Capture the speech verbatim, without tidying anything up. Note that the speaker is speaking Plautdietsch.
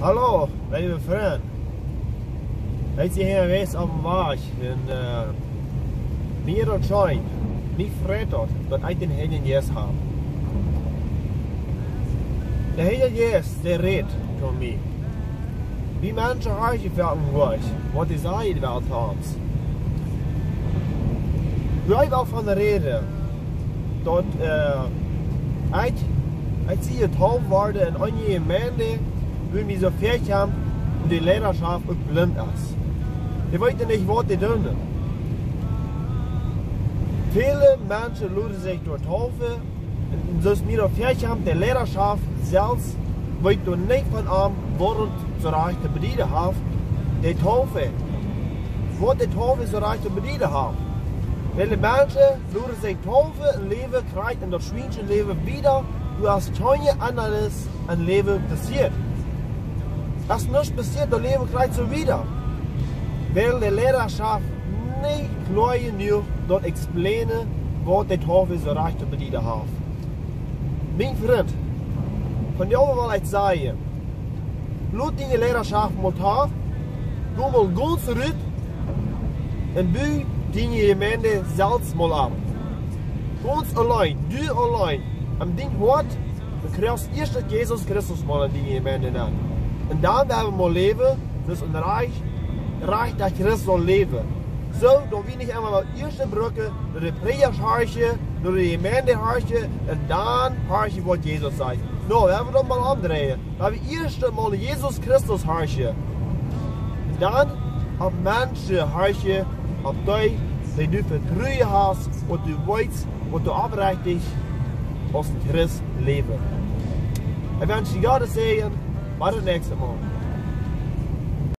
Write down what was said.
Hallo, leewe Frind. Ekj sie hia jewast oppem Wajch un, äh, mie daut scheen, mie freit daut, daut ekj dän Heiljen Jeist hab. De Heilje Jeist, dee rät to mie. Wie Menschen horchen foaken nich, waut dee sajen well to ons. Wie ekj aul von räden, daut, äh, ekj, ekj sie jetauft worden en eene Jemeent, wua mie soo väl kjemt un de Leidaschoft uk blint es. Dee weeten nich, waut dee doonen. Väle Menschen loten sikj doa taufen, un soo aus mie daut väakjemt, de Leidaschoft selfst weet doa nich von aun, waut et soo rajcht to bedieden haft, de Taufe. Waut de Taufe soo rajcht to bedieden haft. Wiels de Menschen loten sikj taufen un läwen krakjt en daut schwiensche Läwen wieda, woo aus kjeene aundre Endelinj passieet. Aus nuscht passieet, daut Läwen krakjt soo wieda. Wiels de Leidaschoft nich kloa jenuach daut explainen, waut de Taufe soo rajcht to bedieden haft. Mien Frint, von die aula well ekj sajen, lot diene Leidaschoft mol too, go mol gaunz rut un bu diene Jemeent selfst mol opp. Gaunz auleen, du auleen, aun dien Hoat, du kjrichst ieescht Jesus Christus mol en diene Jemeent nenn. Un dan woa wie mol läwen, daut een rajcht, rajchta Christ saul läwen. Soo, daut wie nich emol daut ieeschte brucken, no de Prädja horchen, no de Jemeent horchen, un dan horchen, waut Jesus sajcht. Nä, wie woaren daut mol omdreien. Woa wie ieescht mol Jesus Christus horchen. Dan opp Menschen horchen, opp dee, dee du Vetruen hast, waut du weetst, waut du oprajcht aus een Christ läwen. Ekj wensch die Gott sienen Säajen. Bat daut näakjste Mol.